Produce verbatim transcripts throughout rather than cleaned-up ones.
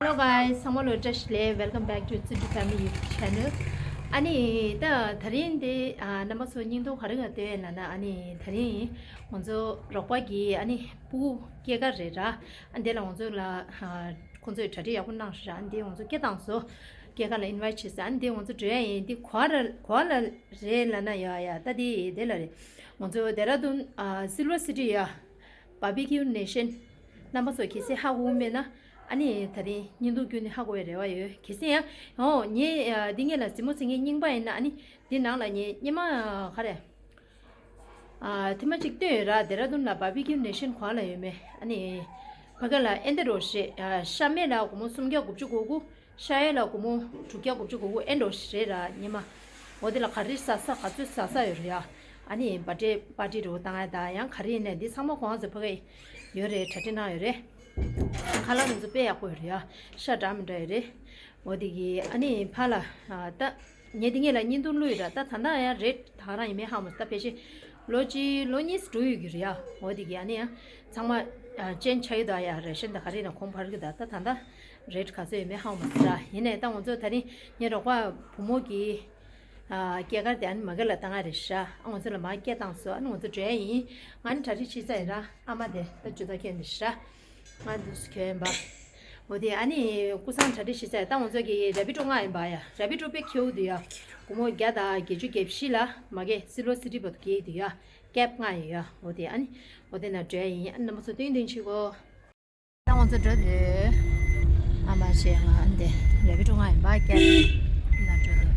Hello guys, ཚང་མ་ལ་བཀྲ་ཤིས་བདེ་ལེགས། Welcome back to Tsudu Family YouTube channel. ཨ་ནི་ད་དེ་རིང་འདི་ཨ་རྣམ་པ་ཚོ་བརྙན་ཐུང་ག་རེ་ག་སྟོན་ཡིན་ལབ་ན། ཨ་ནི་དེ་རིང་ང་ཚོ་རོགས་པ་གི་ཨ་ནི་སྤུ་གུ་སྐྱེས་སྐར་རེད་ར། ཨ་འདི་ལ་ང་ཚོ་ལ་ཨ་ཁོང་ཚོས་གྲ་སྒྲིག་ཡག་པོ་གནང་ཤག་ཨ་འདི་ང་ཚོ་སྐད་བཏང་སོང་། སྐྱེས་སྐར་ལ་invite བྱས་ཟེར། ཨ་འདི་ང་ཚོ་འགྲོ་ཡ་ཡིན། འདི་ག་ར་ག་ལ་རེད་ལབ་ན། ཡ་ཡ་ད་འདི་དེ་ལ་རེད། ང་ཚོ་ཌེ་ར་ཌུན་ཨ་Silver City ཡ། Barbecue Nation རྣམ་པ་ཚོ་གལ་སྲིད་ཧ་གོ་མེད་ན། ཨ་ནི་ད་རིང་བརྙན་ཐུང་བརྒྱུད་ནས་ཧ་གོ་བའི་རེ་བ་ཡོད། གལ་སྲིད་ཡང་ཨོ་ངས་ཨ་འདི་ངས་ལ་རྩེད་མོ་རྩེ་མཁན་རྙིང་པ་ཡིན་ན། ཨ་ནི་འདི་ནང་ལ་ངས་སྔོན་མ་ག་རེ་ཨ་ཐེངས་མ་གཅིག་བཏོན་ཡོད་ར། ཌེ་ར་ཌུན་ལ་Barbecue Nation ག་ལ་ཡོད་མེད། ཨ་ནི་ཕ་གི་ལ་ཨེ་འདི་རོ་ཞེས་ཨ་ཤ་མེད་ལ་སྒོར་མོ་སུམ་བརྒྱ་དགུ་བཅུ་གོ་དགུ། ཤ་ཡོད་ལ་སྒོར་མོ་དྲུག་བརྒྱ་དགུ་བཅུ་གོ་དགུ། ཨེ་འདྲ་རེད་ར་སྔོན་མ། འོ་དེ་ལ་ག་རེ་ཟ་ས་ག་ཚོད་ཟ་ས་ཡོད་རེད་ཡ། ཨ་ནི་བར་ཌེ་པར་ཊི་འདྲ་བོ་བཏང་ཡ་དང་ཡང་ག་རེ་ཡིན་ནའི་འདི་ཚང་མ་གོང་ཚོད་ཕ་གི་ཡོད་རེད། གྲ་སྒྲིག་གནང་ཡོད་རེད། ཁ་ལག་དེ་ཚོ་དཔེ་ཡག་པོ་ཡོད་རེད་ཡ། ཤ་འདྲ་མི་འདྲ་ཡོད་རེད། འོ་དེ་གི་ཨ་ནི་ཕར་ལ་ཨ་ད། ངས་འདི་ངས་ལ་བརྙན་ཐུང་བླུགས་ཡོད་ར། ད་ད་ལྟ་ཡང་རེཊ་ད་ག་རང་ཡིན་མིན་ཧ་མ་ད་ཕལ་ཆེར་ལོ་གཅིག་ལོ་གཉིས་འགྲོ་ཡོད་ཀྱི་རེད་ཡ། འོ་དེ་གི་ཨ་ནི་ཡང་ཚང་མ་ཅེན་ཆགས་ཡོད་ད་ཡ། རེ་ཤན་ད་ག་རེ་ན་གོང་འཕར་གི་ད། ད་ད་ལྟ་རེཊ་ག་ཚོད་ཡོད་མེད་ཧ་མ་ཟེར་ར། ཡིན་ནའི་ད་ང་ཚོ་ད་རིང་ངའི་རོགས་པ་བུ་མོ་གི་སྐྱེས་སྐར་དེ་ཨ་ནི་མ་གི་ལ་བཏང་ང་རེད་ཤག་ཨ་ང་ཚོ་ལ་མ་སྐད་བཏང་སོང་། ཨ་ནི་ང་ཚོ་འགྲོ་ཡ་ཡིན། ང་ནི་གྲ་སྒྲིག་བྱས་ཚར་ཡིན་ར། ཨ་མ་དེ་ད་ཇུ་ད་ཁྱོད་འདི་ཤག་ང་འདུག་སེ་གྱོན་པ། འོ་དེ་ཨ་ནི་ཀུ་སང་གྲ་སྒྲིག་བྱེད་ཚར། ད་ང་ཚོ་གི་རེ་པི་ཌོ་ལྔ་ཡིན་པ་ཡ། རེ་པི་ཌོ་དཔེ་ཁེའུ་འདུག་ཡ། སྒོར་མོ་བརྒྱ་དང་བརྒྱད་ཅུ་གྱ་བཞི་ལ་མ་གི་སིལ་ཝར་སི་ཊི་བར་དུ་སྐྱེལ་འདུག་ཡ། ཀེབ་ལྔ་ཡོད་ཡ། འོ་དེ་ཨ་ནི་འོ་དེ་ན་འགྲོ་ཡ་ཡིན། ཨ་ནི་རྣམ་པ་ཚོ་སྟོན་སྟོན་བྱེད་གོ། ད་ང་ཚོ་འགྲོ་འདོད། ཨ་མ་བྱས་ང་འདི་རེ་པི་ཌོ་ལྔ་ཡིན་པ་ཀེབ་ན་འགྲོ་འདོད།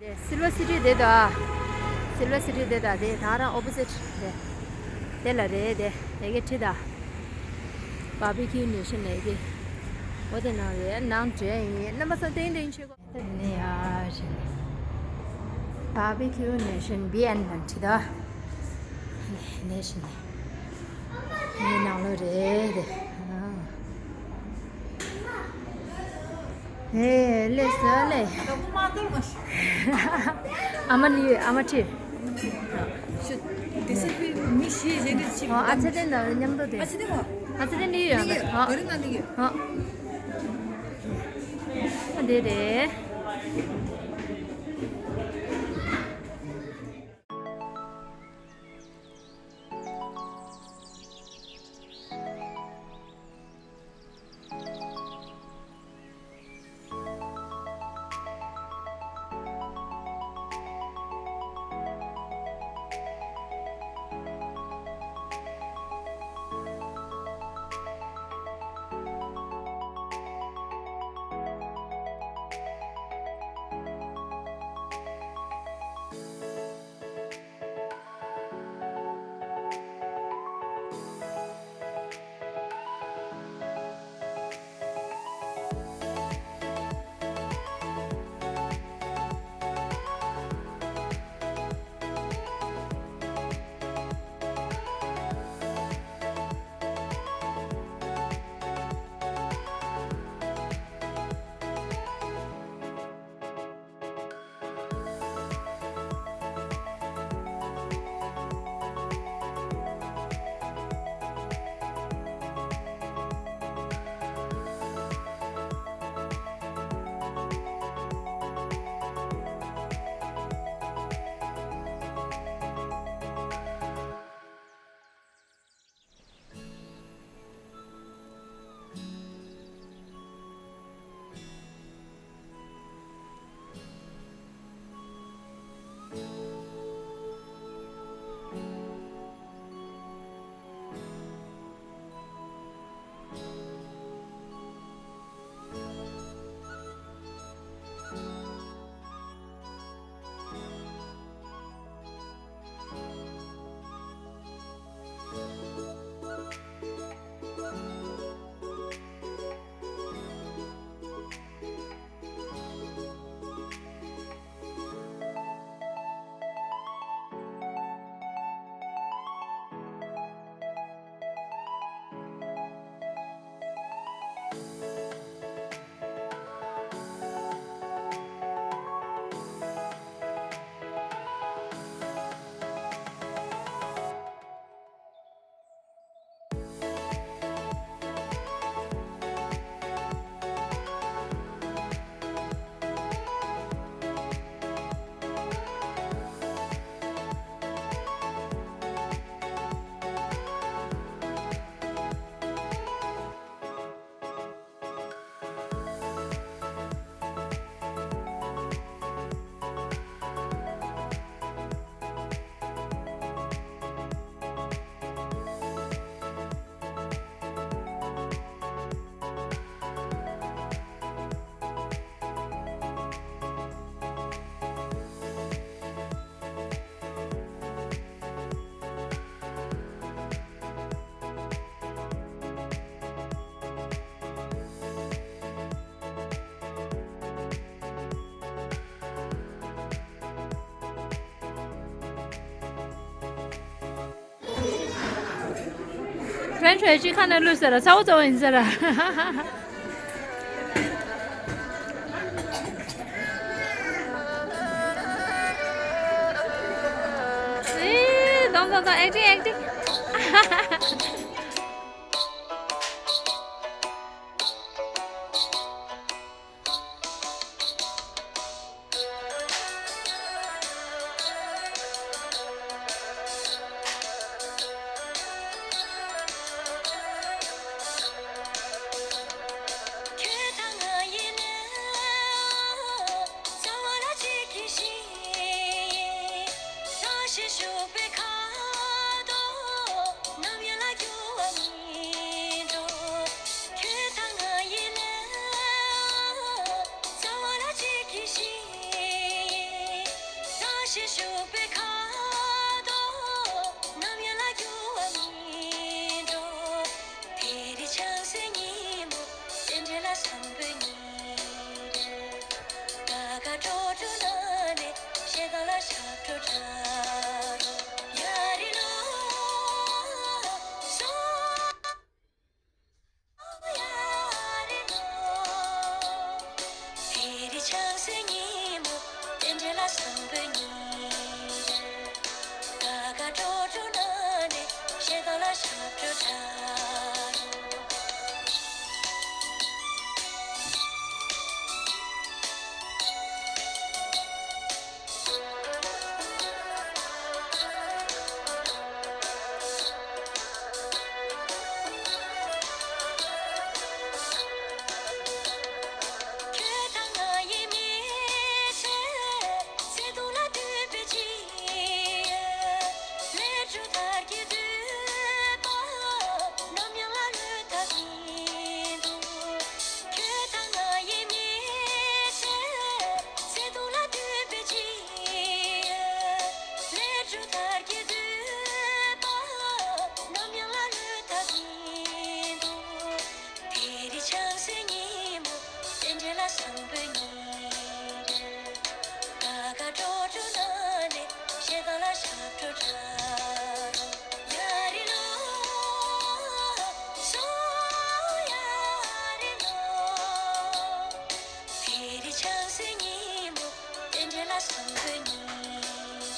དེ་སིལ་ཝར་སི་ཊི་དེ་དང་། སིལ་ཝར་སི་ཊི་དེ་དང་དེ་ད་རང་ཨོ་པོ་སི་ཊི་དེ། དེ་ལ་རེད་དེ། དེ་གའི་ཁྲི་དང་། བར་བི་ཁིའུ་ནེ་ཤན་ལ་ཡི་གེ། འོ་དེ་ནང་རེད། ནང་འདྲེན་ཡིན། རྣམ་པ་ཚོ་ཏིང་ཏིང་བྱེད་དགོས། དེ་ནས་ཡར་བཞིན། བར་བི་ཁིའུ་ནེ་ཤན་བི་ཨེན་ལ་ཁྲི་དང་། ནེ་ཤན་ནི་ནང་ལོགས་རེད་དེ། ཨ། ཧེ་ལས་སོ་ལས། ཨ་མ་ནི་ཡོད། ཨ་མ་ཁྲིད། ཨོ་ཨ་ཚེ་བརྟན་དང་མཉམ་དུ་དེ། ཨ་ཚེ་བརྟན་ནི་ཡོད་ཡོད། ཨ། ཨ་དེ་རེད། French fry་གཅིག་ཁ་ནས་བླུགས་ཟེར་ར། ཚ་བོ་ཚ་བོ་ཡིན་ཟེར་ར། ཨེ། གཏོང་གཏོང་གཏོང་། acting acting། ཁྱོད་དང་ང་ཡི་ལས། རྩ་བ་ལ་གཅིག་གིས་ཤིག་ད་ཞེས་ཞུགས་པའི་ཁ་དོག་ནམ་ཡང་ལ་འགྱུར་བ་མི་འགྲོ། དེ་རིང་བྱང་སེམས་ཉིན་མོ་རྟེན་འབྲེལ་ལ་བཟང་པོའི་ཉིན་རེད། ད་ག་འགྲོ་འགྲོ་ན་ནས་ཞེ་སྡང་ལ་ཞབས་བྲོ་འཁྲབ་རོགས། ཡ་རི་ལོ། སོ། དེ་རིང་བྱང་སེམས་ཉིན་མོ་རྟེན་འབྲེལ་ལ་བཟང་པོའི་ཉིན་རེད། ད་ག་འགྲོ་འགྲོ་ན་ནས་ཞེ་སྡང་ལ་ཞབས་བྲོ་འཁྲབ། ཁྱོད་དང་ང་ཡི་མི་ཚེ་བརྩེ་དུང་ལ་དུད་པའི་ལྕི་ཡང་ལས་འཕྲོ་ལྟར་གྱི་དུད་པ་ནམ་ཡང་ལ་ལྷོད་ཐབས་མི་འདུག་ཁྱོད་དང་ང་ཡི་མི་ཚེ་བརྩེ་དུང་ལ་དུད་པའི་ལྕི་ཡང་ལས་འཕྲོ་ལྟར་གྱི་དུད་པ་ནམ་ཡང་ལ་ལྷོད་ཐབས་མི་འདུག་དེ་རིང་བྱང་སེམས་ཉིན་མོ་རྟེན་འབྲེལ་ལ་བཟང་པོའི་ཉིན་རེད། ད་ག་འགྲོ་འགྲོ་ན་ནས་ཞེ་སྡང་ལ་ཞབས་བྲོ་འཁྲབ་རོགས། ཡ་རི་ལོ། སོ། ཡ་རི་ལོ། དེ་རིང་བྱང་སེམས་ཉིན་མོ་རྟེན་འབྲེལ་ལ་བཟང་པོའི་ཉིན་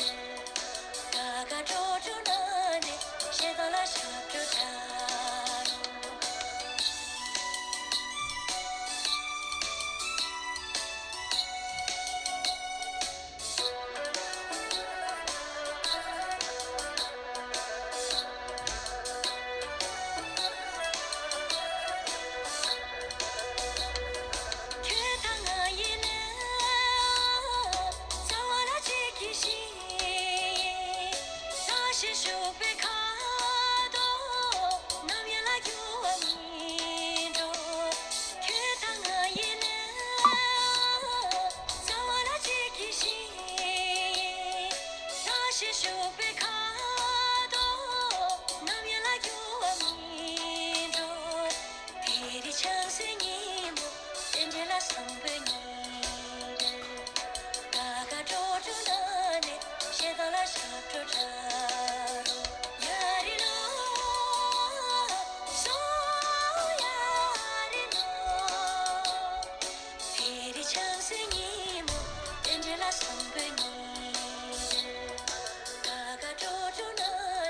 རེད། ད་ག་འགྲོ་འགྲོ་ན་ནས་ཞེ་སྡང་ལ་ཞབས་བྲོ་འཁྲབ་རོགས། ཁྱོད་དང་ང་ཡི་ལས། རྩ་བ་ལ་གཅིག་གིས་ཤིག་ད་ཞེས་ཞུགས་པའི་ཁ་དོག་ནམ་ཡང་ལ་འགྱུར་བ་མི་འགྲོ། ཁྱོད་དང་ང་ཡི་ལས། རྩ་བ་ལ་གཅིག་གིས་ཤིག་ད་ཞེས་ཞུགས་པའི་ཁ་དོག་ནམ་ཡང་ལ་འགྱུར་བ་མི་འགྲོ། དེ་རིང་བྱང་སེམས་ཉིན་མོ་རྟེན་འབྲེལ་ལ་བཟང་པོའི་ཉིན་རེད། ད་ག་འགྲོ་འགྲོ་ན་ནས་ཞེ་སྡང་ལ་ཞབས་བྲོ་འཁྲབ་རོགས། ཡ་རི་ལོ། སོ། ཡ་རི་ལོ། དེ་རིང་བྱང་སེམས་ཉིན་མོ་རྟེན་འབྲེལ་ལ་བཟང་པོའི་ཉིན་རེད། ད་ག་འགྲོ་འགྲོ་ན་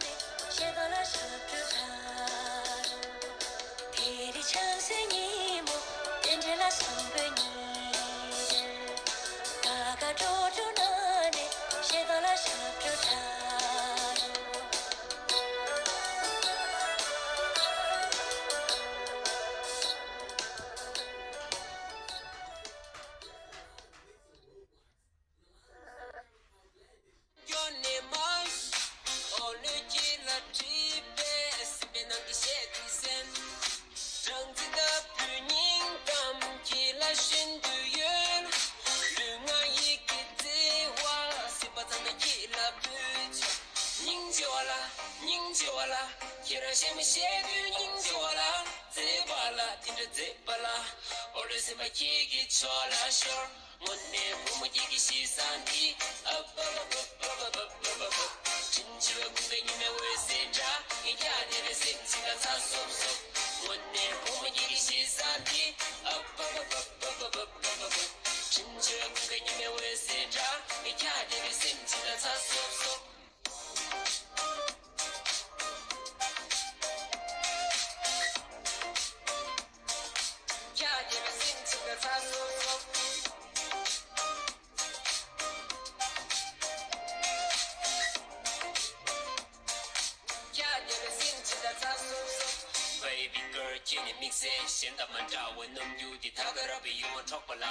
ནས་ཞེ་སྡང་ལ་ཞབས་བྲོ་འཁྲབ་རོགས། དེ་རིང་བྱང་སེམས་ཉིན་མོ་རྟེན་འབྲེལ་ལ་བཟང་པོའི་ཉིན་རེད། ད་ག་འགྲོ་འགྲོ་ན་ནས་ཞེ་སྡང་ལ་ཞབས་བྲོ་འཁྲབ་རོགས། སྐྱོ་ནས་མ། འོ་ལོས་སྐྱིད་ལ་བྲིས་པས་སྲིད་པའི་ནང་གི་གཞས་འདི་གསན། སྦྲང་རྩི་ལྟ་བུའི་སྙིང་གཏམ་སྐྱིད་ལ་བཞིན་དུ་ཡོད། ལུས་ངག་ཡིད་ཀྱི་བརྩེ་བ་སྲིད་པ་ཚང་མ་སྐྱིད་ལ་ཕུལ་ཆོག་སྙིང་རྗེ་བ་ལ། སྙིང་རྗེ་བ་ལ། ཁྱེད་རང་གཞས་མ་བཤད་དུས་སྙིང་རྗེ་བ་ལ། མཛེས་པ་ལ། དེ་འདྲ་མཛེས་པ་ལ། འོ་ལོས་སེམས་པ་ཁྱེད་ཀྱི་ཕྱོགས་ལ་ཤོར། དངོས་གནས་བུ་མོ་སྐྱིད་ཀྱི་གཤིས་བཟང་འདི། ཨ་བ་བ་བ། དྲིན་ཆེ་བའི་དགུན་ཁའི་ཉི་མའི་འོད་ཟེར་འདྲ། Baby girl ཁྱེད་ནི་དམིགས་བསལ་གཞན་དང་མ་འདྲ་བའི་རྣམ་འགྱུར་འདི་ད་ག་རང་བའི་ཡིད་དབང་འཕྲོག་པ་ལ།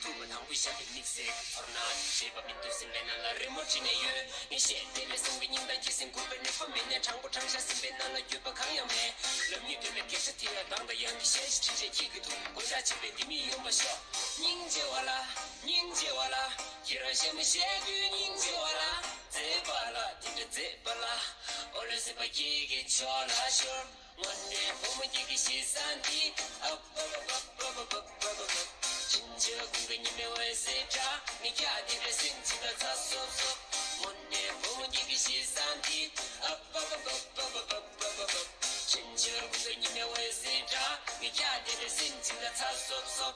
ཐུག་པ་དང་པོའི་ཞག་གི་དམིགས་བསལ་གྱི་ཚོར་སྣང་ཞེས་པ་མི་འདུག་སེམས་པའི་ནང་ལ་རི་མོ་བྲིས་ནས་ཡོད། ངས་བཤད་བདེ་བའི་སེམས་ཀྱི་སྙིང་གཏམ་ཇི་སྲིད་འགུག་པའི་ནུས་པ་མེད་ནས་དྲང་པོ་དྲང་བཞག་སེམས་པའི་ནང་ལ་འགྱོད་པ་གང་ཡང་མེད། ལབ་སྙིང་འདོད་པའི་སྐད་ཆ་དེ་ཡང་དང་དང་ཡང་གི་ཞལ་ཞིག་ཁྲིད་བྱས་ཁྱེད་ཀྱི་ཐུགས་དགོད་བྲ་བྱེད་པའི་ལྡེ་མིག་ཡོང་བ་ཤོག་སྙིང་རྗེ་བ་ལ། སྙིང་རྗེ་བ་ལ། ཁྱེད་རང་ཞེ་མི་ཤེས་དུས་སྙིང་རྗེ་བ་ལ། མཛེས་པ་ལ་དེ་འདྲ་མཛེས་པ་ལ། ཨོ་ལོས་སྲིད་པ་ཁྱེད་ཀྱི་ཕྱོགས་ལ་ཤོར། དངོས་གནས་བུ་མོ་སྐྱིད་ཀྱི་གཤིས་བཟང་འདི། ཨ་པ་པ་པ། ཕྱིན་ཆད་དགུན་ཁ་ཉི་མའི་འོད་ཟེར་འདྲ། མི་སྐྱ་དེ་འདྲ་སེམས་ཅན་ལ་ཚ་སོབ་སོབ། དངོས་གནས་བུ་མོ་སྐྱིད་ཀྱི་གཤིས་བཟང་འདི། ཨ་པ་པ་པ། ཕྱིན་ཆད་དགུན་ཁ་ཉི་མའི་འོད་ཟེར་འདྲ། མི་སྐྱ་དེ་འདྲ་སེམས་ཅན་ལ་ཚ་སོབ་སོབ།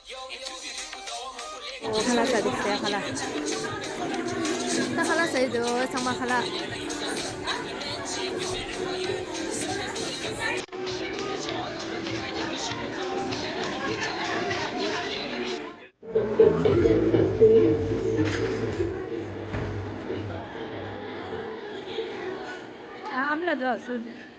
ཁ་ལག་ཟ་དེ་ཟ་ཁ་ལག་ད་ཁ་ལག་ཟ་ཡི་འདུག་ཚང་མ་ཁ་ལག་ཨ་ཨམ་ལ་དོ་སུ།